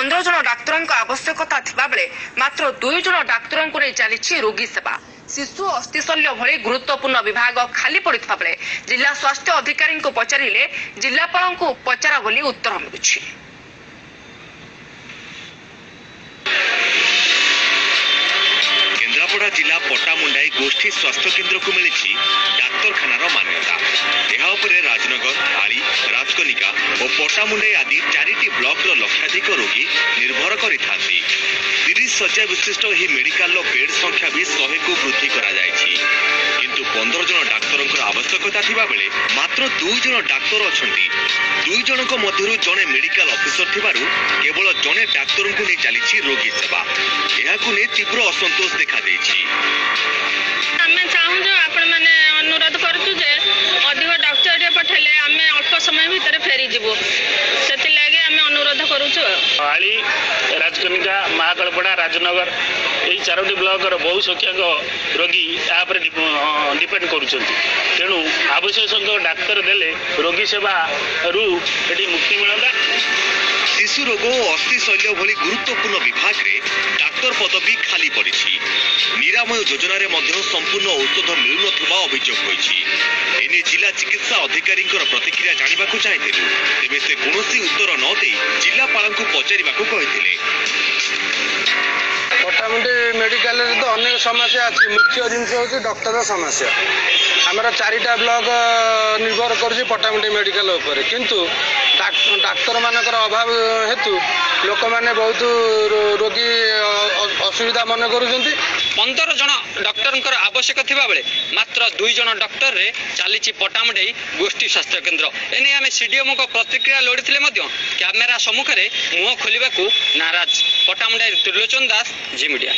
15 ଜଣ ଡାକ୍ତରଙ୍କ ଆବଶ୍ୟକତା ଥିବାବେଳେ ମାତ୍ର 2 ଜଣ ଡାକ୍ତରଙ୍କୁ ନେଇ ଚାଲିଛି ରୋଗୀ ସେବା। ଶିଶୁ ଅସ୍ଥିଶଲ୍ୟ ଭଳି ଗୁରୁତ୍ୱପୂର୍ଣ୍ଣ ବିଭାଗ ଖାଲି ପଡ଼ିଥିବା ବେଳେ ଜିଲ୍ଲା ସ୍ୱାସ୍ଥ୍ୟ ଅଧିକାରୀଙ୍କୁ ପଚାରିଲେ ଜିଲ୍ଲାପାଳଙ୍କୁ ପଚାର ବୋଲି ଉତ୍ତର ମିଳୁଛି। କେନ୍ଦ୍ରାପଡ଼ା ଜିଲ୍ଲା ପଟ୍ଟାମୁଣ୍ଡାଇ ଗୋଷ୍ଠୀ ସ୍ୱାସ୍ଥ୍ୟ କେନ୍ଦ୍ରକୁ ମିଳିଛି ଡାକ୍ତରଖାନାର ମାନ୍ୟତା। ଏହା ଉପରେ ରାଜନଗର, ଆଳି, ରାଜକନିକା ଓ ପଟ୍ଟାମୁଣ୍ଡାଇ ଆଦି 4ଟି ବ୍ଲକର ଲକ୍ଷାଧିକ ରୋଗୀ ନିର୍ଭର କରିଥାନ୍ତି। 30 ଶଯ୍ୟା ବିଶିଷ୍ଟ ଏହି ମେଡିକାଲର ବେଡ୍ ସଂଖ୍ୟା ବି 100କୁ ବୃଦ୍ଧି କରାଯାଇଛି। କିନ୍ତୁ 15 ଜଣ ଡାକ୍ତରଙ୍କର ଆବଶ୍ୟକତା ଥିବାବେଳେ ମାତ୍ର 2 ଜଣ ଡାକ୍ତର ଅଛନ୍ତି। 2 ଜଣଙ୍କ ମଧ୍ୟରୁ ଜଣେ ମେଡିକାଲ ଅଫିସର ଥିବାରୁ କେବଳ ଜଣେ ଡାକ୍ତରଙ୍କୁ ନେଇ ଚାଲିଛି ରୋଗୀ ସେବା। ଏହାକୁ ନେଇ ତୀବ୍ର ଅସନ୍ତୋଷ ଦେଖାଦେଇଛି। ଆମେ ଚାହୁଁଛୁ, ଆପଣମାନେ ଅନୁରୋଧ କରୁଛୁ ଯେ ଅଧିକ ଡକ୍ଟର ଟିକେ ପଠେଇଲେ ଆମେ ଅଳ୍ପ ସମୟ ଭିତରେ ଫେରିଯିବୁ, ସେଥିଲାଗି ଆମେ ଅନୁରୋଧ କରୁଛୁ। ଆଳି, ରାଜକନିକା, ମହାକାଳପଡ଼ା, ରାଜନଗର ଏହି 4ଟି ବ୍ଲକର ବହୁ ସଂଖ୍ୟକ ରୋଗୀ ଏହା ଉପରେ ଡିପେଣ୍ଡ କରୁଛନ୍ତି। ତେଣୁ ଆବଶ୍ୟକ ସଂଖ୍ୟକ ଡାକ୍ତର ଦେଲେ ରୋଗୀ ସେବାରୁ ଏଠି ମୁକ୍ତି ମିଳନ୍ତା। ଶିଶୁ ରୋଗ ଓ ଅସ୍ଥିଶଲ୍ୟ ଭଳି ଗୁରୁତ୍ୱପୂର୍ଣ୍ଣ ବିଭାଗରେ ଡାକ୍ତର ପଦବୀ ଖାଲି ପଡ଼ିଛି। ନିରାମୟ ଯୋଜନାରେ ମଧ୍ୟ ସମ୍ପୂର୍ଣ୍ଣ ଔଷଧ ମିଳୁନଥିବା ଅଭିଯୋଗ ହୋଇଛି। ଏନେଇ ଜିଲ୍ଲା ଚିକିତ୍ସା ଅଧିକାରୀଙ୍କର ପ୍ରତିକ୍ରିୟା ଜାଣିବାକୁ ଚାହିଁଥିଲୁ। ତେବେ ସେ କୌଣସି ଉତ୍ତର ନ ଦେଇ ଜିଲ୍ଲାପାଳଙ୍କୁ ପଚାରିବାକୁ କହିଥିଲେ। ପଟ୍ଟାମୁଣ୍ଡାଇ ମେଡିକାଲରେ ତ ଅନେକ ସମସ୍ୟା ଅଛି। ମୁଖ୍ୟ ଜିନିଷ ହେଉଛି ଡକ୍ଟର ସମସ୍ୟା। ଆମର 4ଟା ବ୍ଲକ ନିର୍ଭର କରୁଛି ପଟ୍ଟାମୁଣ୍ଡାଇ ମେଡିକାଲ ଉପରେ, କିନ୍ତୁ ଡାକ୍ତରମାନଙ୍କର ଅଭାବ ହେତୁ ଲୋକମାନେ ବହୁତ ରୋଗୀ ଅସୁବିଧା ମନେ କରୁଛନ୍ତି। 15 ଜଣ ଡକ୍ଟରଙ୍କର ଆବଶ୍ୟକ ଥିବାବେଳେ ମାତ୍ର 2 ଜଣ ଡକ୍ଟରରେ ଚାଲିଛି ପଟ୍ଟାମୁଣ୍ଡାଇ ଗୋଷ୍ଠୀ ସ୍ୱାସ୍ଥ୍ୟ କେନ୍ଦ୍ର। ଏନେଇ ଆମେ ସିଡିଏମଓଙ୍କ ପ୍ରତିକ୍ରିୟା ଲୋଡ଼ିଥିଲେ ମଧ୍ୟ କ୍ୟାମେରା ସମ୍ମୁଖରେ ମୁହଁ ଖୋଲିବାକୁ ନାରାଜ। ପଟ୍ଟାମୁଣ୍ଡାଇରୁ ତ୍ରିଲୋଚନ ଦାସ, ଜି ମିଡିଆ।